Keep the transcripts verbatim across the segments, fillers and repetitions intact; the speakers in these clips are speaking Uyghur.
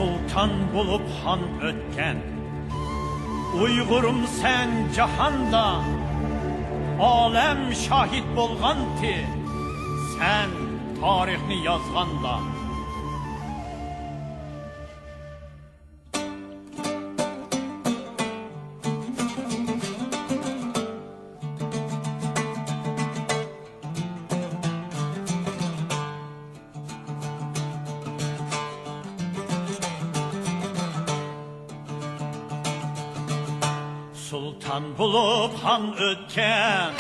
سۇلتان بولۇپ خان ئۆتكەن، ئۇيغۇرۇم سەن جاھاندا، ئالەم شاھىت بولغانتى، سەن تارىخنى يازغاندا. سۇلتان بولۇپ خان ئۆتكەن،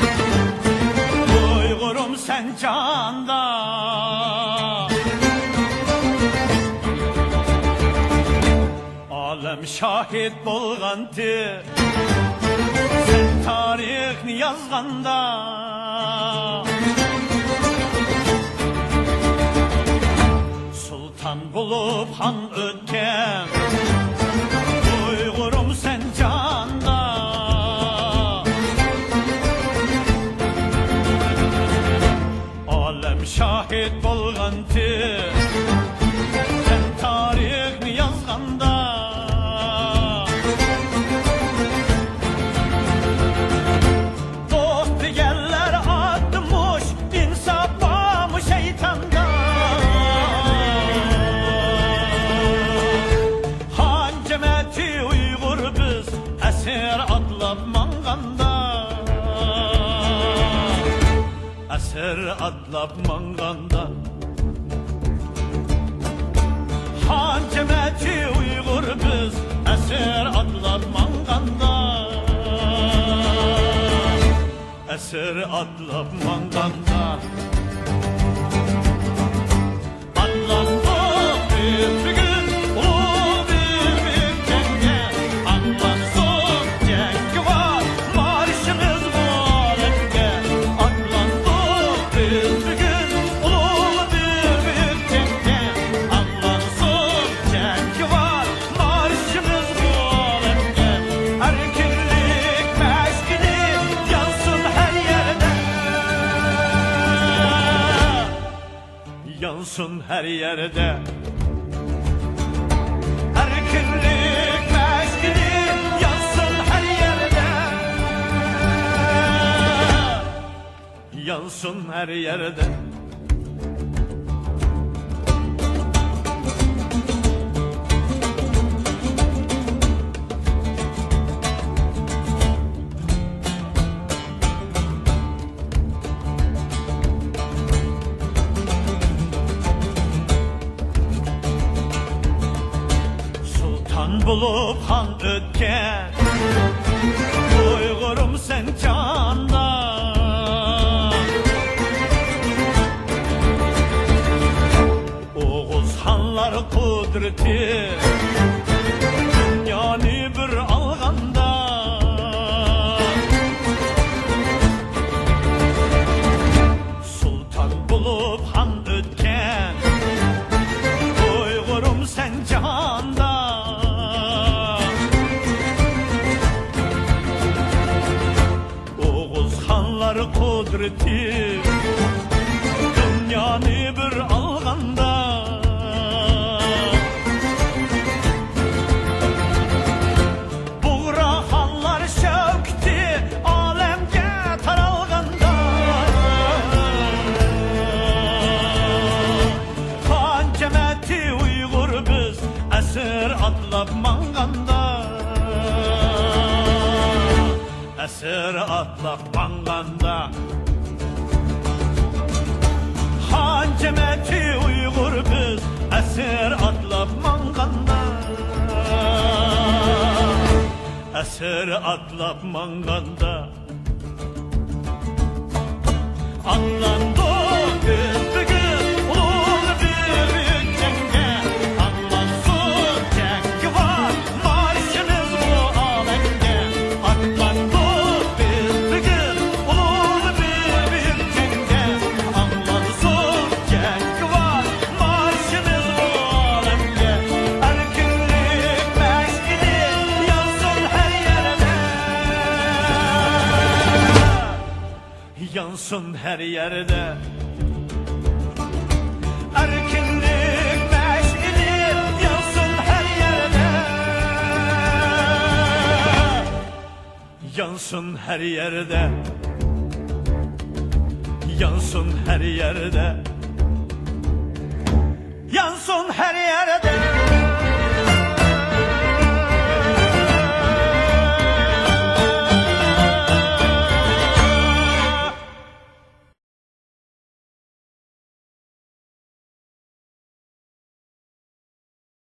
ئۇيغۇرۇم سەن جاندا. ئالەم شاھىت بولغانتى، سەن تارىخنى يازغاندا. سۇلتان بولۇپ خان ئۆتكەن، ئۇيغۇرۇم سەن جاندا. ئالەم شاھىت بولغانتى، سەن تارىخنى يازغاندا. دوست دېگەنلەر ئاتمىش، ئىنساپ بارمۇ شەيتاندا؟ خان جەمەتى ئۇيغۇر بىز، ئەسىر ئاتلاپ ماڭغاندا. ئەسىر ئاتلاپ ماڭغاندا، خان جەمەتى ئۇيغۇر بىز، ئەسىر ئاتلاپ ماڭغاندا، ئەسىر ئاتلاپ ماڭغاندا. ئاتلاندۇق بىز بۈگۈن ئۇلۇغ بىر جەڭگە، ئاڭلانسۇن جەڭگىۋار مارشىمىز بۇ ئالەمگە. ئاتلاندۇق بىز بۈگۈن ئۇلۇغ بىر جەڭگە، ئاڭلانسۇن جەڭگىۋار مارشىمىز بۇ ئالەمگە. ئەركىنلىك مەشئىلى يانسۇن ھەر يەردە. يانسۇن ھەر يەردە. ئەركىنلىك مەشئىلى يانسۇن ھەر يەردە. يانسۇن ھەر يەردە. سۇلتان بولۇپ خان ئۆتكەن، ئۇيغۇرۇم سەن جاندا. ئوغۇز خانلار قۇدرىتى دۇنيانى بىر ئالغاندا، سۇلتان بولۇپ خان ئۆتكەن، ئۇيغۇرۇم سەن جاھاندا. ئوغۇز خانلار قۇدرىتى دۇنيانى بىر ئالغاندا، بۇغرا خانلار شەۋكىتى ئالەمگە تارالغاندا، خان جەمەتى ئۇيغۇر بىز ئەسىر ئاتلاپ ماڭغاندا، ئەسىر ئاتلاپ ماڭغاندا، خان جەمەتى ئۇيغۇر بىز ئەسىر ئاتلاپ ماڭغاندا، ئەسىر ئاتلاپ ماڭغاندا. ئاتلاندۇق بىز بۈگۈن ئۇلۇغ بىر جەڭگە، ئاڭلانسۇن جەڭگىۋار مارشىمىز بۇ ئالەمگە. ئاتلاندۇق بىز بۈگۈن ئۇلۇغ بىر جەڭگە، ئاڭلانسۇن جەڭگىۋار مارشىمىز بۇ ئالەمگە. ئەركىنلىك مەشئىلى يانسۇن ھەر يەردە. يانسۇن ھەر يەردە. ئەركىنلىك مەشئىلى يانسۇن ھەر يانسۇن ھەر يەردە، يانسۇن ھەر يەردە، يانسۇن ھەر يەردە.